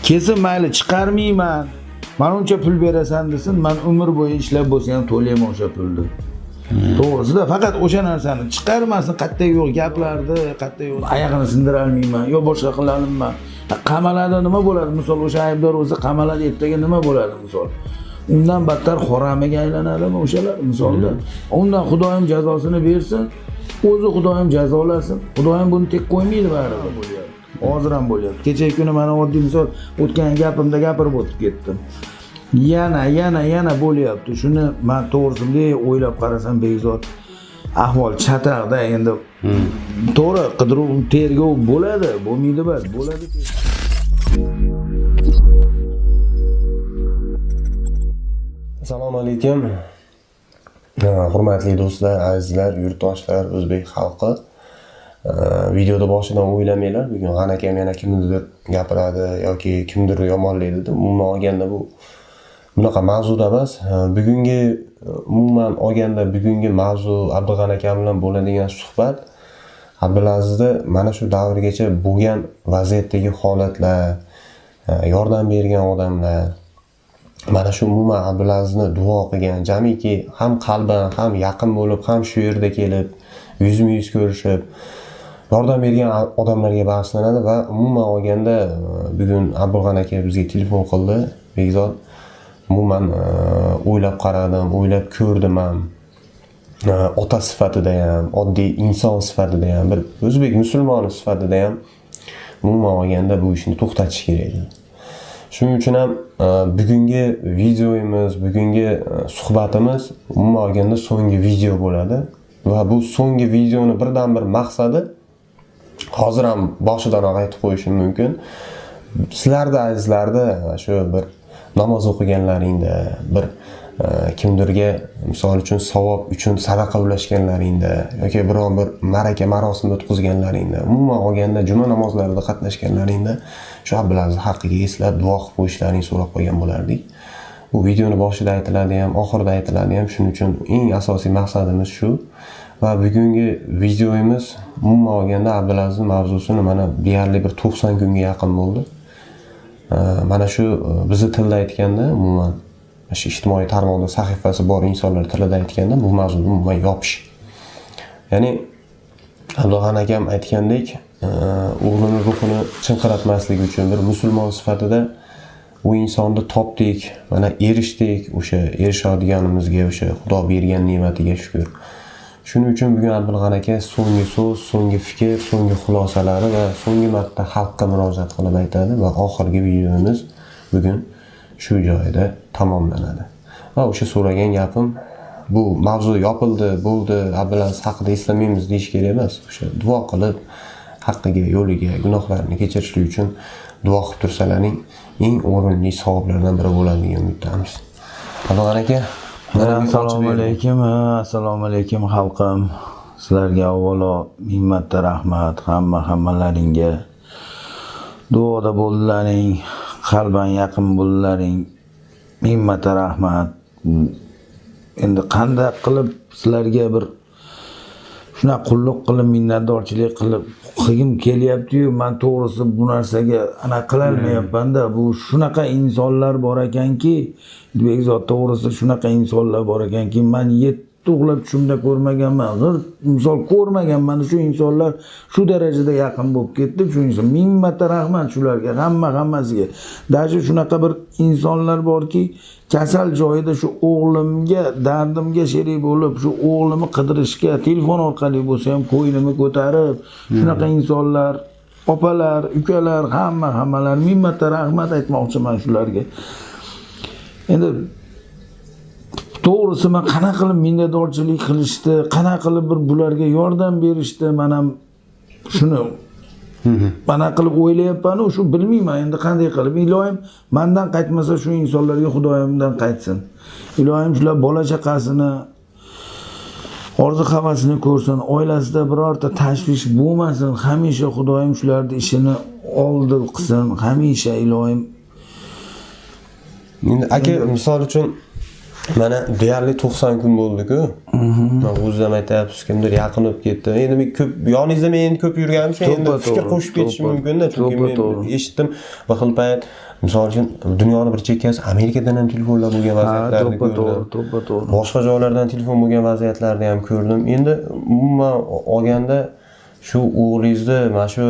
Kelsin, mayli, chiqarmayman, mana uncha pul berasan desin, man umr bo'yi ishlab bo'lsa ham to'layman o'sha pulni. To'g'risida faqat o'sha narsani chiqarmasin, qayerda yo'q gaplarni, qayerda yo'q oyog'ini sindirolmayman yo boshqa qilolmayman. Qamaladi, nima bo'ladi? Misol, o'sha aybdor o'zi qamaladi, ertaga nima bo'ladi misol? Undan battar haramiga aylanadimi o'shalar misolda? Undan Xudoyim jazosini bersin, o'zi Xudoyim jazolasin. Xudoyim buni tek qo'ymaydi baribir. Bo'lyapti. Hozir ham bo'lyapti. Kecha kuni mana oddiy misol o'tgan gapimda gapirib o'tib ketdim. Yana yana yana bo'lyapti. Shuni men to'g'risi bunday o'ylab qarasam, Bekzod, ahvol chataqda endi. To'g'ri, qidiruv, tergov bo'ladi, bo'lmaydi emas, bo'ladi. Assalomu alaykum. Hurmatli do'stlar, azizlar, yurtdoshlar, o'zbek xalqi. Videoda boshidan o'ylamanglar, bugun G'ani akam yana kimnidir gapiradi yoki kimdir yomonlaydi deb. Umuman olganda bu bunaqa mavzuda emas. Bugungi umuman olganda bugungi mavzu Abdug'ani akam bilan bo'ladigan suhbat Abdulazizni mana shu davrgacha bo'lgan vaziyatdagi holatlar, yordam bergan odamlar, mana shu umuman Abdulazizni duo qilgan, jamiki ham qalban, ham yaqin bo'lib, ham shu yerda kelib, yuzma-yuz ko'rishib, yordam bergan odamlarga bag'ishlanadi va umuman olganda bugun Abdug'ani aka bizga telefon qildi. Bekzod, umuman o'ylab qaradim, o'ylab ko'rdim ham. Ota sifatida ham, oddiy inson sifatida ham, bir o'zbek musulmoni sifatida ham umuman olganda bu ishni to'xtatish kerak dedi. Shuning uchun ham bugungi videomiz, bugungi suhbatimiz umuman olganda so'nggi video bo'ladi va bu so'nggi videoni birdan-bir maqsadi hozir ham boshidanoq aytib qo'yishim mumkin. Sizlarda, azizlarda, shu bir namoz o'qiganlaringda, bir kimdirga misol uchun savob uchun sadaqa ulashganlaringda yoki biron bir ma'raka marosim o'tkazganlaringda, umuman olganda juma namozlarida qatnashganlaringda shu Abdulaziz haqqiga eslab duo qilib qo'yishlaringni so'rab qo'ygan bo'lardik. Bu videoni boshida aytiladi ham, oxirida aytiladi ham. Shuning uchun eng asosiy maqsadimiz shu. Va bugungi videomiz umuman olganda Abdulaziz mavzusini mana deyarli bir 90 kunga yaqin bo'ldi. Mana shu bizni tilda aytganda, umuman shu ijtimoiy tarmoqda sahifasi bor insonlar tilida aytganda bu mavzuni umuman yopish. Ya'ni Abdug'ani akam aytgandek, o'g'lini ruhini chinqiratmaslik uchun bir musulmon sifatida u insonni topdik, mana erishdik, o'sha erishadiganimizga, o'sha Xudo bergan ne'matiga shukr. Shuning uchun bugun Abdug'ani aka so'nggi so'z, so'nggi fikr, so'nggi xulosalari va so'nggi marta xalqqa murojaat qilib aytadi va oxirgi videomiz bugun shu joyda tamomlanadi. Va o'sha so'ragan gapim, bu mavzu yopildi, bo'ldi, Abdulaziz haqida eslamaymiz deyish kerak emas. O'sha duo qilib, haqqiga, yo'liga, gunohlarini kechirishlik uchun duo qilib tursalaring eng o'rinli savoblardan biri bo'ladi degan umiddamiz. Abdug'ani aka, assalomu alaykum, assalomu alaykum xalqim. Sizlarga avvalo ming marta rahmat, hammalaringga. Duoda bo'ldilaring, qalban yaqin bo'ldilaring. Ming marta rahmat. Endi qanday qilib sizlarga bir shunaqa qulluq qilib, minnatdorchilik qilib qilgim kelyapti-yu, men to'g'risi bu narsaga ana qilolmayapman-da. Bu shunaqa insonlar bor ekanki, Bekzod, to'g'risi shunaqa insonlar bor ekanki, men 7 uxlab tushimda ko'rmaganman. G'irt misol ko'rmaganman. Shu insonlar shu darajada yaqin bo'lib ketdi. Shu inson ming marta rahmat shularga, hammasiga. Даже shunaqa bir insonlar borki, kasal joyida shu o'g'limga, dardimga sherik bo'lib, shu o'g'limni qidirishga telefon orqali bo'lsa ham ko'nglini ko'tarib, shunaqa insonlar, opalar, ukalar, hammalar ming marta rahmat aytmoqchiman shularga. Endi to'g'risi men qanaqa qilib minnatdorchilik qilishdi, qanaqa qilib bir bularga yordam berishdi, men ham shuni mana qilib o'ylayapman-u, shu bilmayman endi qanday qilib. Iloyim mendan qaytmasa shu insonlarga Xudoyimdan qaytsin. Iloyim shular bola chaqasini orzu havasini ko'rsin, oilasida birorta tashvish bo'lmasin, hamisha Xudoyim shularning ishini oldi qilsin, hamisha iloyim. Endi aka, misol uchun Mana deyarli 90 kun bo'ldi-ku. Mana o'zingiz ham aytyapsiz, kimdir yaqin bo'lib ketdi. Endi men ko'p yoningizda men endi ko'p yurganim uchun endi fikr qo'shib ketishim mumkin-da, chunki men eshitdim bir xil payt, misol uchun dunyoni bir chekkasi Amerikadan ham telefonlar bo'lgan vaziyatlarni ko'rdim. To'ppa-to'g'ri. Boshqa joylardan telefon bo'lgan vaziyatlarni ham ko'rdim. Endi umuman olganda shu o'g'lingizni mana shu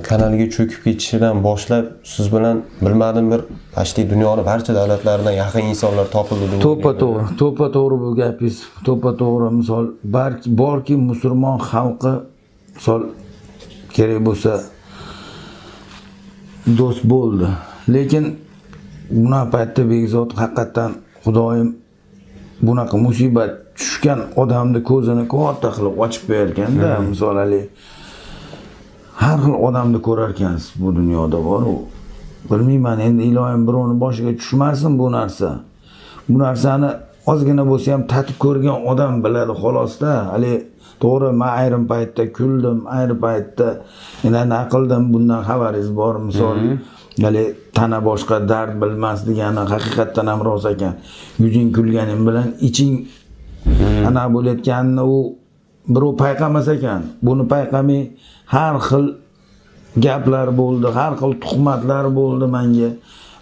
kanaliga cho'kib ketishidan boshlab siz bilan bilmadim bir почти dunyoni barcha davlatlaridan yaqin insonlar topildi deb To'ppa-to'g'ri, to'ppa-to'g'ri bu gapingiz. To'ppa-to'g'ri. Misol borki musulmon xalqi misol kerak bo'lsa do'st bo'ldi. Lekin bunaqa paytda Bekzod haqiqatdan Xudoyim bunaqa musibat tushgan odamni ko'zini katta qilib ochib qo'yarkanda, misol hali har xil odamni ko'rarkansiz bu dunyoda bor-u. Bilmayman endi, iloyim birovni boshiga tushmasin bu narsa. Bu narsani ozgina bo'lsa ham tatib ko'rgan odam biladi xolosda. Hali to'g'ri, men ayrim paytda kuldim, ayrim paytda yana qildim, bundan xabaringiz bor misol. Hali tana boshqa dard bilmas degani haqiqatdan ham rost ekan. Yuzing kulganing bilan iching ana bo'layotganini u birov payqamas ekan. Buni payqamay har xil gaplar bo'ldi, har xil tuhmatlar bo'ldi menga.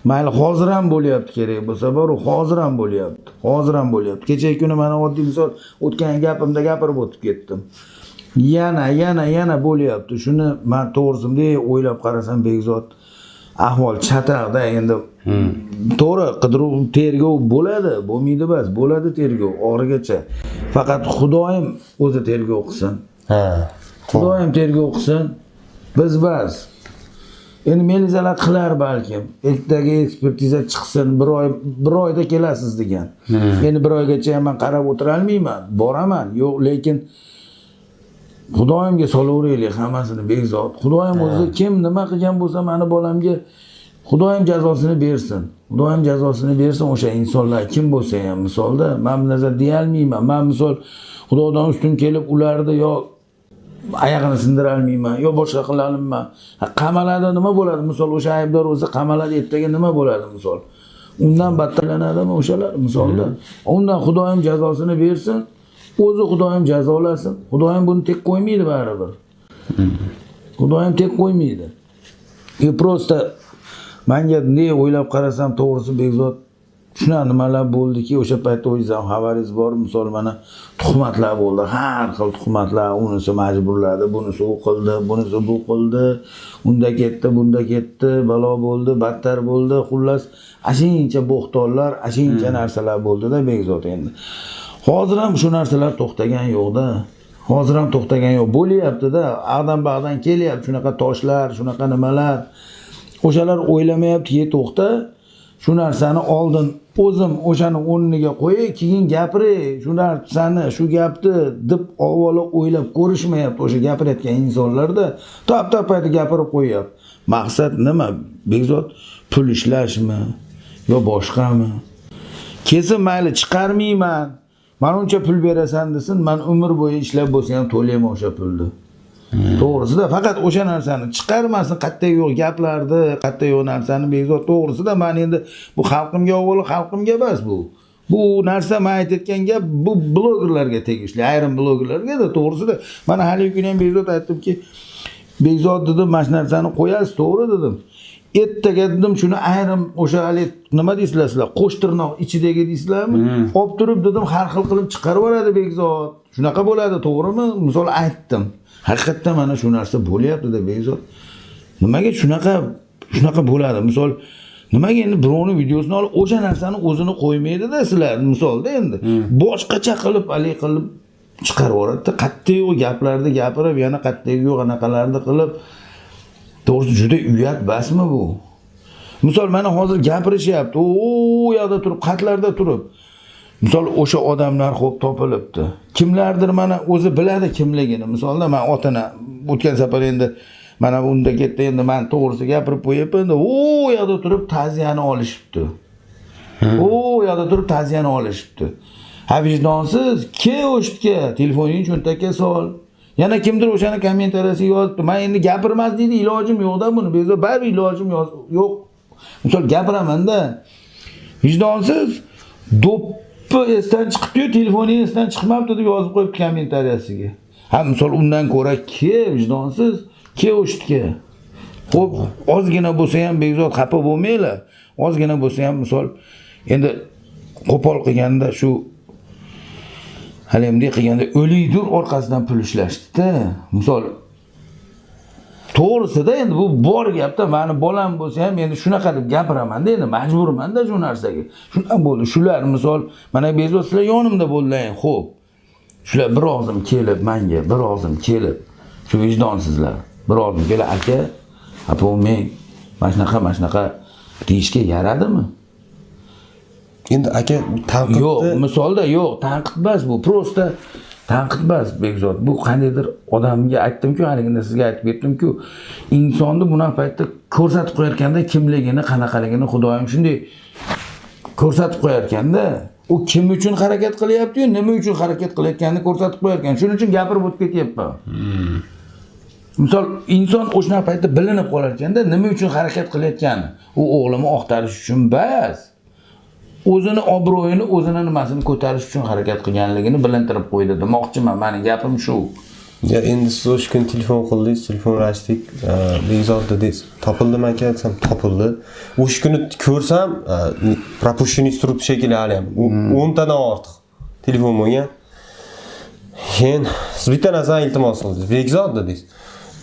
Mayli, hozir ham bo'lyapti, kerak bo'lsa bor, hozir ham bo'lyapti. Hozir ham bo'lyapti. Kecha kuni mana oddiy misol o'tgan gapimda gapirib o'tib ketdim. Yana, yana, yana bo'lyapti. Shuni men to'g'risimda o'ylab qarasam Bekzod ahvol chataqda endi. To'g'ri, qidiruv tergov bo'ladi, bo'lmaydi bas, bo'ladi tergov oxirigacha. Faqat Xudoyim o'zi tergov qilsin. Ha. Xudoyim tergov qilsin. Biz bas. Endi militsiyalar qilar balkim. Ertaga ekspertiza chiqsin, bir oyda kelasiz degan. Endi bir oygacha ham men qarab o'tira olmayman, boraman. Yo'q, lekin Xudoyimga solaveraylik hammasini Bekzod. Xudoyim o'zi kim nima qilgan bo'lsa meni bolamga Xudoyim jazosini bersin. Xudoyim jazosini bersin o'sha insonlar kim bo'lsa ham misolda. Men bu narsa deya olmayman. Men misol Xudodan ustun kelib ularni yo ayog'ini sindira olmayman, yo boshqa qila olmayman. Qamaladi nima bo'ladi? Misol o'sha aybdor o'zi qamaladi, ertaga nima bo'ladi misol? Undan battarlanadimi o'shalar misolda? Undan Xudoyim jazosini bersin. O'zi Xudoyim jazolasin. Xudoyim buni tek qo'ymaydi baribir. Xudoyim tek qo'ymaydi. И просто menga ne o'ylab qarasam to'g'risi Bekzod shunaqa nimalar bo'ldiki, o'sha paytda o'zingiz ham xabaringiz bor, misol mana tuhmatlar bo'ldi, har xil tuhmatlar, unisi majburladi, bunisi u qildi, bunisi bu qildi, unda ketdi, bunda ketdi, balo bo'ldi, battar bo'ldi, xullas ashuncha bo'xtonlar, ashuncha narsalar bo'ldi-da Bekzod endi. Hozir ham shu narsalar to'xtagan yo'q-da. Hozir ham to'xtagan yo'q. Bo'lyapti-da, ag'dan-bag'dan kelyapti shunaqa toshlar, shunaqa nimalar. O'shalar o'ylamayapti-ki, to'xta, shu narsani oldin o'zim o'shani o'rniga qo'yay, keyin gapiray, shu narsani, shu gapni deb avvalo o'ylab ko'rishmayapti o'sha gapirayotgan insonlarda. Tap-tap paytda gapirib qo'yyapti. Maqsad nima? Bekzod, pul ishlashmi yo boshqami? Kelsin mayli, chiqarmayman. Mana uncha pul berasan desin, men umr bo'yi ishlab bo'lsa ham to'layman o'sha pulni. To'g'risida faqat o'sha narsani chiqarmasin, qayerda yo'q gaplarni, qayerda yo'q narsani Bekzod to'g'risida men endi bu xalqimga avvalo xalqimga emas bu. Bu narsa men aytayotgan gap bu blogerlarga tegishli, ayrim blogerlarga-da to'g'risida. Mana hali kuni ham Bekzod aytdimki, Bekzod dedim, mana shu narsani qo'yasiz, to'g'ri dedim. Ertaga dedim shuni ayrim o'sha hali nima deysizlar sizlar, qo'sh tirnoq ichidagi deysizlarmi? Olib turib dedim, har xil qilib chiqarib yuboradi Bekzod. Shunaqa bo'ladi, to'g'rimi? Misol aytdim. Haqiqatda mana shu narsa bo'lyapti-da Bekzod. Nimaga shunaqa bo'ladi? Misol nimaga endi birovning videosini olib o'sha narsani o'zini qo'ymaydi-da sizlar misolda endi. Boshqacha qilib haligi qilib chiqarib yuboradi-da, qayerda yo'q gaplarni gapirib, yana qayerda yo'q anaqalarni qilib. To'g'risi juda uyat basmi bu? Misol mana hozir gapirishyapti. U yoqda turib, qatlarda turib. Misol o'sha odamlar xo'p topilibdi. Kimlardir mana o'zi biladi kimligini. Misolda men otini o'tgan safar endi mana unda ketdi, endi men to'g'risi gapirib qo'yapman. Endi u yoqda turib ta'ziyani olishibdi. U yoqda turib ta'ziyani olishibdi. Ha, vijdonsiz, ke o'sha telefoningni cho'ntakka sol. Yana kimdir o'shani kommentariyasiga yozibdi. Men endi gapirmas deydi, ilojim yo'q-da buni. Bezor, baribir ilojim yo'q. Misol gapiraman-da. Vijdonsiz Do'ppi esdan chiqibdi-yu, telefoni esdan chiqmabdi deb yozib qo'yibdi kommentariyasiga. Ha, misol undan ko'ra ke vijdonsiz, ke o'shtga. Xo'p, ozgina bo'lsa ham Bekzod xafa bo'lmanglar. Ozgina bo'lsa ham misol endi qo'pol qilganda shu halimdek qilganda o'likdir orqasidan pul ishlashdi-da. Misol to'g'risida endi bu bor gapda, mani bolam bo'lsa ham endi shunaqa deb gapiraman-da, endi majburman-da shu narsaga. Shunaqa bo'ldi. Shular misol mana Bekzod sizlar yonimda bo'ldilar, xo'p. Shular bir og'zim kelib menga, bir og'zim kelib shu vijdonsizlar, bir og'zim kelib aka, xafa bo'lmang, mana shunaqa, mana shunaqa deyishga yaradimi? Endi aka tanqidni yo'q, misolda yo'q, tanqid emas bu, prosta tanqid emas Bekzod. Bu qandaydir odamga aytdim-ku, haligida sizga aytib ketdim-ku, insonni bunaqa paytda ko'rsatib qo'yarkanda kimligini, qanaqaligini Xudoyim shunday ko'rsatib qo'yarkanda, u kim uchun harakat qilyapti-yu, nima uchun harakat qilayotganini ko'rsatib qo'yarkan. Shuning uchun gapirib o'tib ketyapman. Misol inson o'sha paytda bilinib qolar ekanda nima uchun harakat qilayotgani. U o'g'lini oqtarish uchun bas. O'zini obro'yini, o'zini nimasini ko'tarish uchun harakat qilganligini bilintirib qo'ydi demoqchiman. Meni gapim shu. Ya endi siz o'sha kun telefon qildingiz, telefonlashdik, Bekzod dedingiz. Topildimi aka desam, topildi. O'sha kuni ko'rsam, пропущенный turibdi shekilli hali ham. 10 tadan ortiq telefon bo'lgan. Keyin siz bitta narsani iltimos qildingiz. Bekzod dedingiz.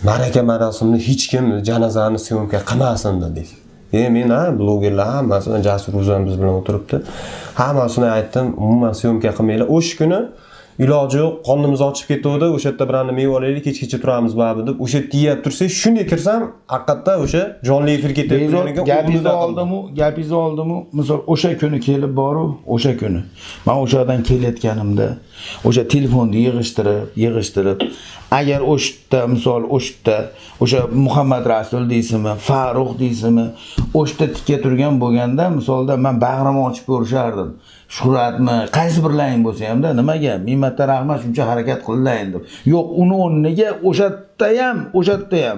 Ma'raka marosimini hech kim janozani syomka qilmasin dedingiz. Men ha, blogerlar hammasi, Jasur o'zi ham biz bilan o'tiribdi. Hammasini aytdim, umuman syomka qilmanglar. O'sha kuni iloji yo'q, qornimiz ochib ketuvdi. O'sha yerda birani meva olaylik, kechgacha turamiz baribir deb o'sha yerda yeyap tursak, shunday kirsam, haqiqatda o'sha jonli efir ketayotganiga gapingizni oldimu, gapingizni oldimu. Misol o'sha kuni kelib boru, o'sha kuni. Men o'sha yerdan kelayotganimda o'sha telefonni yig'ishtirib, agar o'sha misol o'sha o'sha Muhammad Rasul deysizmi, Farruh deysizmi, o'sha tikka turgan bo'lganda, misolda men bag'rimni ochib ko'rishardim. Shuhratmi, qaysi birlaring bo'lsa hamda nimaga ming marta rahmat shuncha harakat qildilaring deb. Yo'q, uni o'rniga o'sha yerda ham.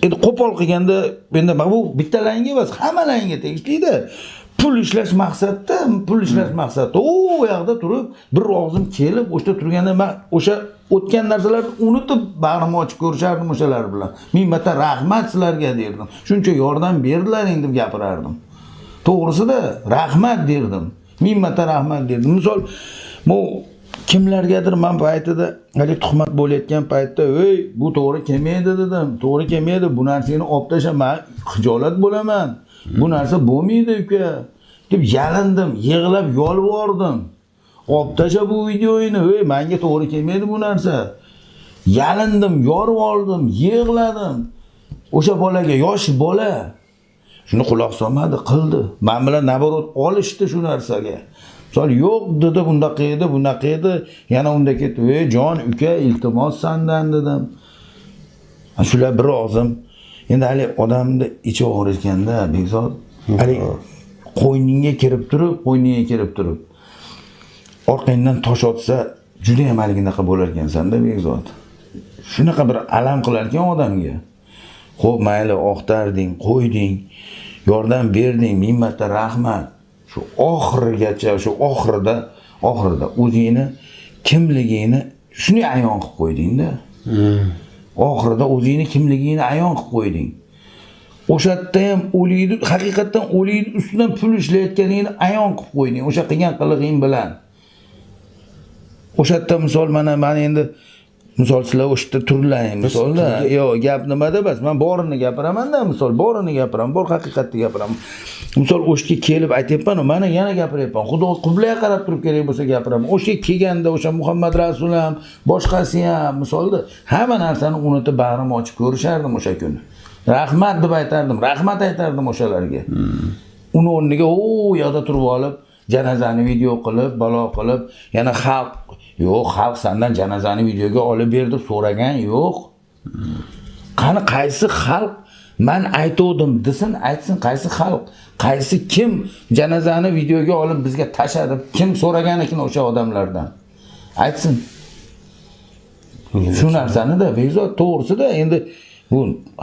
Endi qo'pol qilganda endi mana bu bittalaringga emas, hammalaringga tegishli-da. Pul ishlash maqsadida, u yoqda turib bir og'zim kelib o'sha turganda men o'sha o'tgan narsalarni unutib bag'rimni ochib ko'rishardim o'shalar bilan. Ming marta rahmat sizlarga derdim. Shuncha yordam berdilaring deb gapirardim. To'g'risida rahmat derdim. Ming marta rahmat derdim. Misol bu kimlargadir men paytida hali tuhmat bo'layotgan paytda, "Ey, bu to'g'ri kelmaydi" dedim. To'g'ri kelmaydi, bu narsani olib tasha, men xijolat bo'laman. Bu narsa bo'lmaydi uka deb yalindim, yig'lab yolvordim. Olib tasha bu videoyini, ey, menga to'g'ri kelmaydi bu narsa. Yalindim, yorvoldim, yig'ladim. O'sha bolaga, yosh bola shuni quloq solmadi, qildi. Men bilan naborot olishdi shu narsaga. Misol yo'q dedi, bundaqa edi, bunaqa edi. Yana unda ketdi. Ey jon uka, iltimos sendan dedim. Shular bir og'zim. Endi hali odamni ichi og'riyotganda Bekzod, hali qo'yningga kirib turib, orqangdan tosh otsa, juda ham haligindaqa bo'lar ekansan-da Bekzod. Shunaqa bir alam qilar ekan odamga. Xo'p, mayli, oqtarding, qo'yding, yordam berding, ming marta rahmat. Shu oxirigacha, shu oxirida o'zingni kimligingni shuni ayon qilib qo'yding-da. Oxirida o'zingni kimligingni ayon qilib qo'yding. O'sha yerda ham o'likni, haqiqatdan o'likni ustidan pul ishlayotganingni ayon qilib qo'yding o'sha qilgan qilig'ing bilan. O'sha yerda misol mana endi misol sizlar o'sha yerda turlang misolda. Yo'q, gap nimada bas, men borini gapiraman-da, misol borini gapiraman, bor haqiqatni gapiraman. Misol o'sha yerga kelib aytyapman, mana yana gapiryapman. Xudo qiblaga qarab turib kerak bo'lsa gapiraman. O'sha yerga kelganda o'sha Muhammad Rasul ham, boshqasi ham misolda hamma narsani unutib bag'rimni ochib ko'rishardim o'sha kuni. Rahmat deb aytardim, rahmat aytardim o'shalarga. Uni o'rniga u yoqda turib olib, janozani video qilib, balo qilib, yana xalq, yo'q, xalq sendan janozani videoga olib ber deb so'ragan yo'q. Qani qaysi xalq men aytuvdim desin, aytsin qaysi xalq, qaysi kim janozani videoga olib bizga tashladi, kim so'ragan ekan o'sha odamlardan? Aytsin. Shu narsani-da Bekzod, to'g'risida endi Bu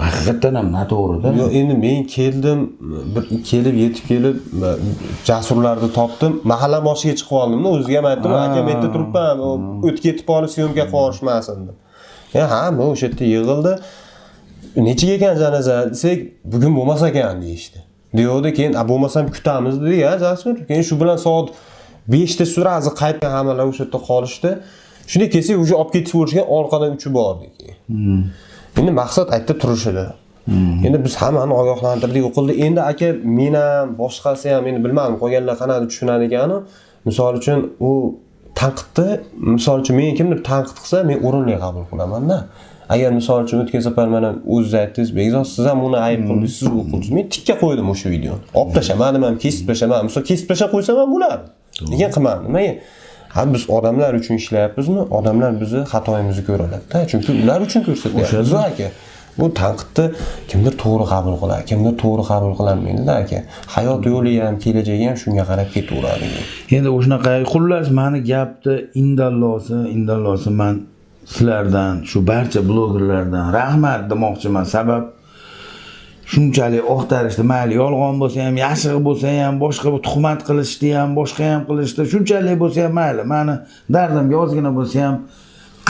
haqiqatdan ham noto'g'ri-da. Yo'q, endi men keldim, bir kelib yetib kelib Jasurlarni topdim. Mahalla boshiga chiqib oldimda, o'ziga ham aytdim, aka men yerda turibman, o't ketib qolib syomka qilib yuborishmasin deb. Ha, bu o'sha yerda yig'ildi. Nechaga ekan janoza desak, bugun bo'lmas ekan deyishdi. Deyodi, keyin bo'lmasam kutamiz dedik, ha Jasur. Keyin shu bilan soat 5 da surazi qaytgan, hammalar o'sha yerda qolishdi. Shunday kelsak, o'sha olib ketib bo'lishgan, orqadan uchib bordik. Endi maqsad aytdi turishidi. Endi biz hammani ogohlantirdik, o'qildi. Endi aka men ham, boshqasi ham, endi bilmadim, qolganlar qanaqa tushunadi ekanu. Misol uchun u tanqidni, misol uchun men kimdir tanqid qilsa, men o'rinli qabul qilaman-da. Agar misol uchun o'tgan safar mana o'zingiz aytdingiz, Bekzod, siz ham uni ayib qildingiz, siz u qildingiz. Men tikka qo'ydim o'sha videoni. Olib tashlamadim ham, kesib tashlamadim. Misol kesib tashlab qo'ysam ham bo'lardi. Lekin qilmadim. Nimaga? Ha, biz odamlar uchun ishlayapmizmi? Odamlar bizni xatoyimizni ko'radi-da. Chunki ular uchun ko'rsatyapmiz aka. Bu tanqidni kimdir to'g'ri qabul qiladi, kimdir to'g'ri qabul qilolmaydi-da aka. Hayot yo'li ham, kelajagi ham shunga qarab ketaveradi. Endi o'shanaqa, xullas meni gapni indallosi men sizlardan, shu barcha blogerlardan rahmat demoqchiman. Sabab shunchalik oqtarishdi, mayli yolg'on bo'lsa ham, yashig'i bo'lsa ham, boshqa bir tuhmat qilishdi ham, boshqa ham qilishdi. Shunchalik bo'lsa ham mayli, meni dardimga ozgina bo'lsa ham,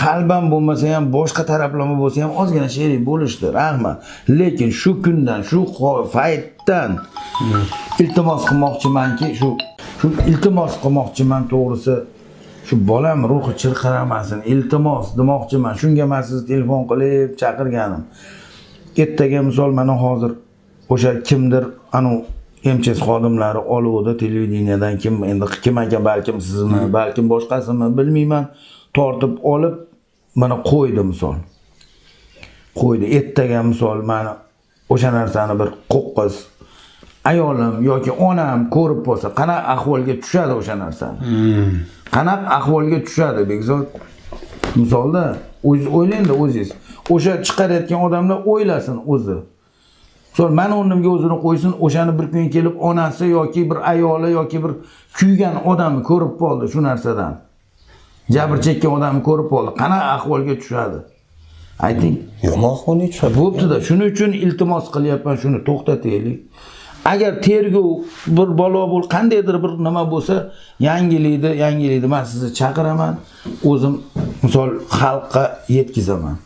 qalban bo'lmasa ham, boshqa taraflama bo'lsa ham ozgina sherik bo'lishdi. Rahmat. Lekin shu kundan, shu paytdan iltimos qilmoqchimanki, shu iltimos qilmoqchiman to'g'risi, shu bolam ruhi chirqiramasin, iltimos demoqchiman. Shunga men sizni telefon qilib chaqirganim. Ertaga misol mana hozir o'sha kimdir anu MChS xodimlari oluvdi televideniyadan, kim endi kim ekan, balkim sizni, balkim boshqasini bilmayman, tortib olib mana qo'ydi misol. Qo'ydi. Ertaga misol mana o'sha narsani bir qo'qqis ayolim yoki onam ko'rib bo'lsa, qanaqa ahvolga tushadi o'sha narsani? Qanaqa ahvolga tushadi Bekzod? Misolda o'zingiz o'ylang-da o'zingiz. O'sha chiqarayotgan odamlar o'ylasin o'zi. Misol meni o'rnimga o'zini qo'ysin, o'shani bir kun kelib onasi yoki bir ayoli yoki bir kuygan odamni ko'rib qoldi shu narsadan. Jabr chekkan odamni ko'rib qoldi. Qanaqa ahvolga tushadi? Ayting. Yomon ahvolga tushadi. Bo'pti-da, shuning uchun iltimos qilyapman, shuni to'xtataylik. Agar tergov bir balo bo'l, qandaydir bir nima bo'lsa, yangilikni men sizni chaqiraman, o'zim misol xalqqa yetkazaman.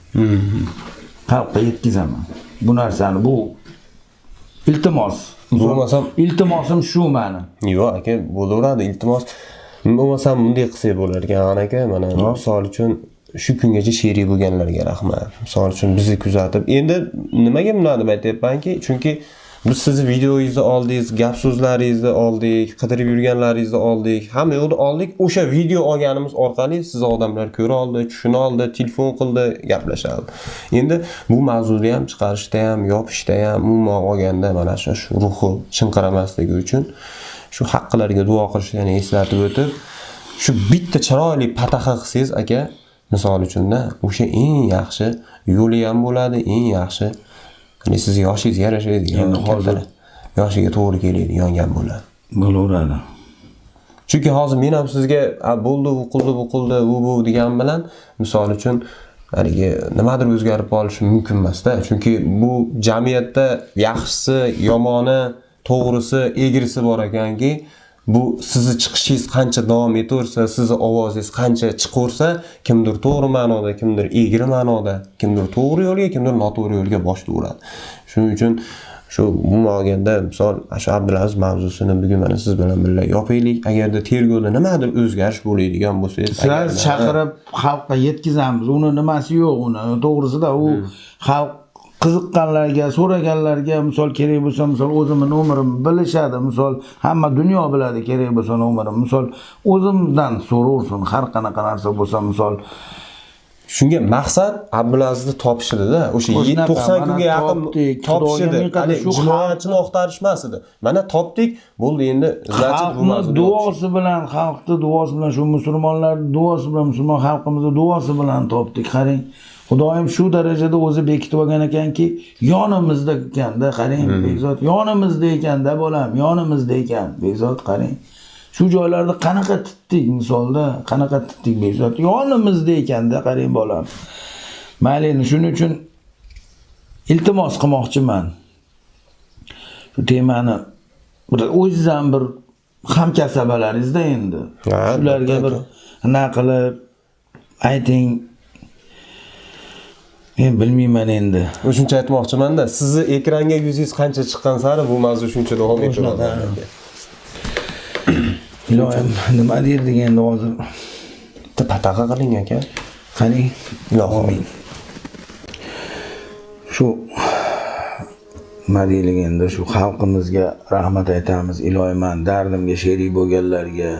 Xalqqa yetkazaman. Bu narsani, bu iltimos. Bo'lmasam iltimosim shu meni. Yo'q aka, bo'laveradi iltimos. Bo'lmasam bunday qilsak bo'lar ekan aka, mana misol uchun shu kungacha sherik bo'lganlarga rahmat. Misol uchun bizni kuzatib, endi nimaga bunday deb aytyapmanki, chunki biz sizni videongizni oldik, gap so'zlaringizni oldik, qidirib yurganlaringizni oldik, hamma yo'lni oldik. O'sha video olganimiz orqali sizni odamlar ko'ra oldi, tushuna oldi, telefon qildi, gaplashadi. Endi bu mavzuni ham chiqarishda ham, yopishda ham, umuman olganda mana shu ruhi chinqiramasligi uchun shu haqqilariga duo qilishni yana eslatib o'tib, shu bitta chiroyli pataxa qilsangiz aka, misol uchun-da, o'sha eng yaxshi yo'li ham bo'ladi, eng yaxshi. Ya'ni siz yoshingizga yarashadigan, endi hozir yoshiga to'g'ri keladigan gap bo'ladi. Bo'laveradi. Chunki hozir men ham sizga bo'ldi, u qildi, bu qildi, u bu degan bilan misol uchun haligi nimadir o'zgarib qolishi mumkin emas-da. Chunki bu jamiyatda yaxshisi, yomoni, to'g'risi, egrisi bor ekanki, bu sizni chiqishingiz qancha davom etaversa, sizni ovozingiz qancha chiqaversa, kimdir to'g'ri ma'noda, kimdir egri ma'noda, kimdir to'g'ri yo'lga, kimdir noto'g'ri yo'lga boshlayveradi. Shuning uchun shu umuman olganda misol shu Abdulaziz mavzusini bugun mana siz bilan birga yopaylik. Agarda tergovda nimadir o'zgarish bo'ladigan bo'lsa, sizlar chaqirib xalqqa yetkazamiz. Uni nimasi yo'q, uni to'g'risida u xalq qiziqqanlarga, so'raganlarga misol kerak bo'lsa, misol o'zimni nomerimni bilishadi, misol hamma dunyo biladi kerak bo'lsa nomerim, misol o'zimdan so'raversin har qanaqa narsa bo'lsa, misol shunga maqsad Abdulazizni topishdi-da. O'sha 90 kunga yaqin topishdi. Hali jinoyatchini oqtarish emas edi. Mana topdik, bo'ldi endi. Значит, bu duosi bilan, xalqning duosi bilan, shu musulmonlarning duosi bilan, musulmon xalqimizning duosi bilan topdik. Qarang, Xudoyim shu darajada o'zi bekitib olgan ekanki, yonimizda ekanda, qarang, Bekzod yonimizda ekanda bolam, yonimizda ekan, Bekzod qarang. Shu joylarda qanaqa titdik misolda, qanaqa titdik Bekzod, yonimizda ekanda, qarang bolam. Mayli, endi shuning uchun Iltimos qilmoqchiman. Shu temani bir o'zingiz ham bir hamkasabalaringizda endi. Shularga bir nima qilib ayting. Men bilmayman endi. Shuncha aytmoqchiman-da, sizni ekranga yuzingiz qancha chiqqan sari bu mavzu shuncha davom etaveradi. Iloyim, nima derdik endi hozir? Bitta pataqa qiling aka. Qani? Ilohim. Shu nima deylik endi, shu xalqimizga rahmat aytamiz. Iloyim, dardimga sherik bo'lganlarga,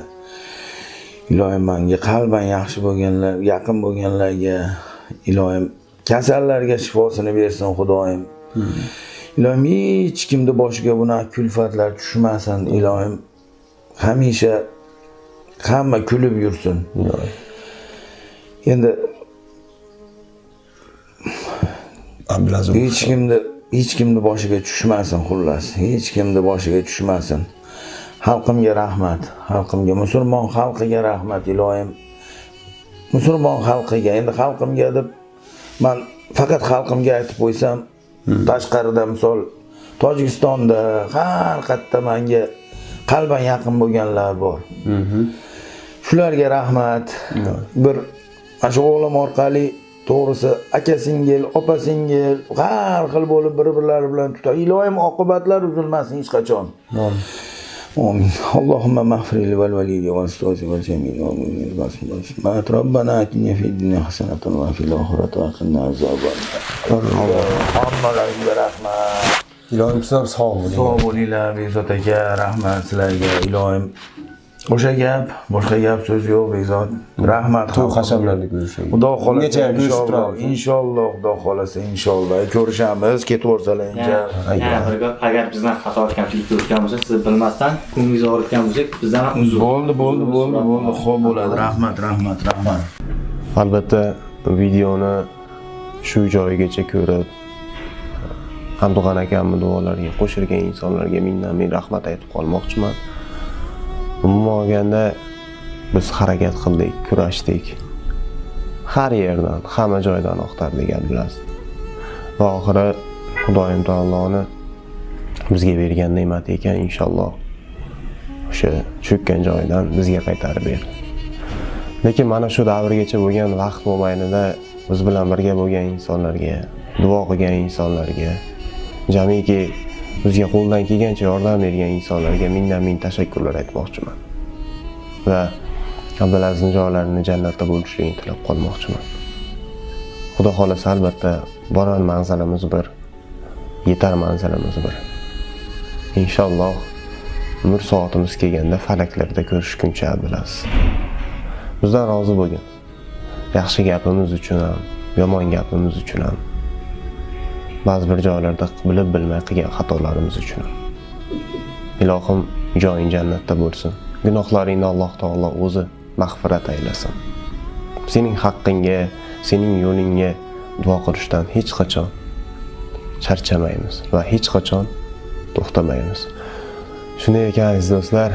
iloyim menga qalban yaxshi bo'lganlar, yaqin bo'lganlarga, iloyim kasallarga shifosini bersin Xudoyim. Iloyim hech kimni boshiga bunaqa kulfatlar tushmasin. Iloyim hamisha hamma kulib yursin. Endi hech kimni boshiga tushmasin, xullas. Hech kimni boshiga tushmasin. Xalqimga rahmat, xalqimga, musulmon xalqiga rahmat iloyim. Musulmon xalqiga, endi xalqimga deb men faqat xalqimga aytib qo'ysam, tashqarida misol Tojikistonda har qayerda menga qalban yaqin bo'lganlar bor. Shularga rahmat. Bir mana shu o'g'lim orqali to'g'risi aka singil, opa singil har xil bo'lib bir-birlari bilan tutar. Iloyim oqibatlar uzilmasin hech qachon. Amin. Allohumma mag'fir val valiyyi val ustozi val jamil val mu'minin wal muslimat. Robbana atina fid dunya hasanatan va fil oxirati va qina azoban nar. Hammalarga rahmat. Iloyim siz ham sog' bo'ling. Sog' bo'linglar Bekzod aka, rahmat sizlarga. Iloyim o'sha gap, boshqa gap so'z yo'q Bekzod. Rahmat. To'y hashamlarda ko'rishamiz. Xudo xolasa inshaalloh, inshaalloh, Xudo xolasa inshaalloh ko'rishamiz, ketaversalar. Yana bir gap, agar bizdan xato kamchilik ko'rgan bo'lsa, siz bilmasdan ko'nglingiz og'ritgan bo'lsak, bizdan ham uzr. Bo'ldi, bo'ldi, bo'ldi, bo'ldi. Xo'p bo'ladi. Rahmat, rahmat, rahmat. Albatta videoni shu joyigacha ko'rib, Abdug'ani akamni duolariga qo'shilgan insonlarga mingdan ming rahmat aytib qolmoqchiman. Umuman olganda biz harakat qildik, kurashdik. Har yerdan, hamma joydan oqtardik bilasiz. Va oxiri Xudoyim taoloni bizga bergan ne'mati ekan, inshaalloh o'sha cho'kkan joyidan bizga qaytarib berdi. Lekin mana shu davrgacha bo'lgan vaqt mobaynida biz bilan birga bo'lgan insonlarga, duo qilgan insonlarga, jamiki bizga qo'ldan kelgancha yordam bergan insonlarga mingdan ming tashakkurlar aytmoqchiman. Va Abdulazizning joylarini jannatda bo'lishligini tilab qolmoqchiman. Xudo xolasa albatta borar manzilimiz bir, yetar manzilimiz bir. Inshaalloh umr soatimiz kelganda falaklarda ko'rishguncha Abdulaziz. Bizdan rozi bo'lgin. Yaxshi gapimiz uchun ham, yomon gapimiz uchun ham, ba'zi bir joylarda bilib bilmay qilgan xatolarimiz uchun. Ilohim joying jannatda bo'lsin. Gunohlaringni Alloh taolo o'zi mag'firat aylasin. Sening haqqingga, sening yo'lingga duo qilishdan hech qachon charchamaymiz va hech qachon to'xtamaymiz. Shunday ekan aziz do'stlar,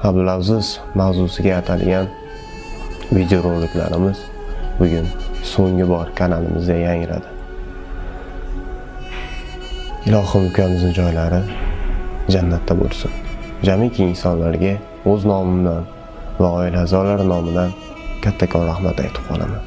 Abdulaziz mavzusiga atalgan videoroliklarimiz bugun so'nggi bor kanalimizda yangradi. Ilohim ukamizning joylari jannatda bo'lsin. Jamiki insonlarga o'z nomimdan va oila a'zolari nomidan kattakon rahmat aytib qolaman.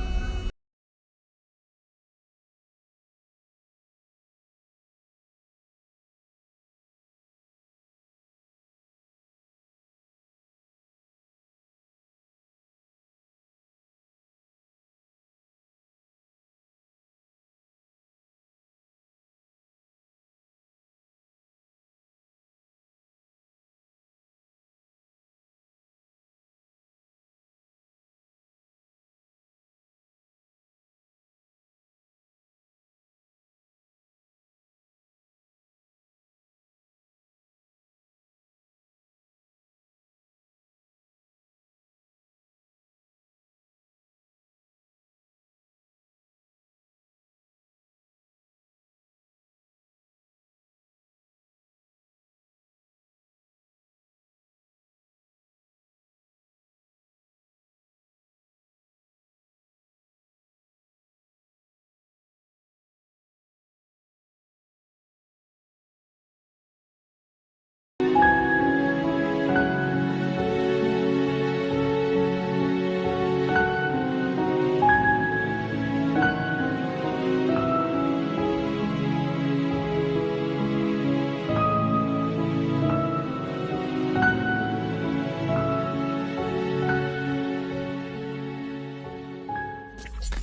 Alaykum.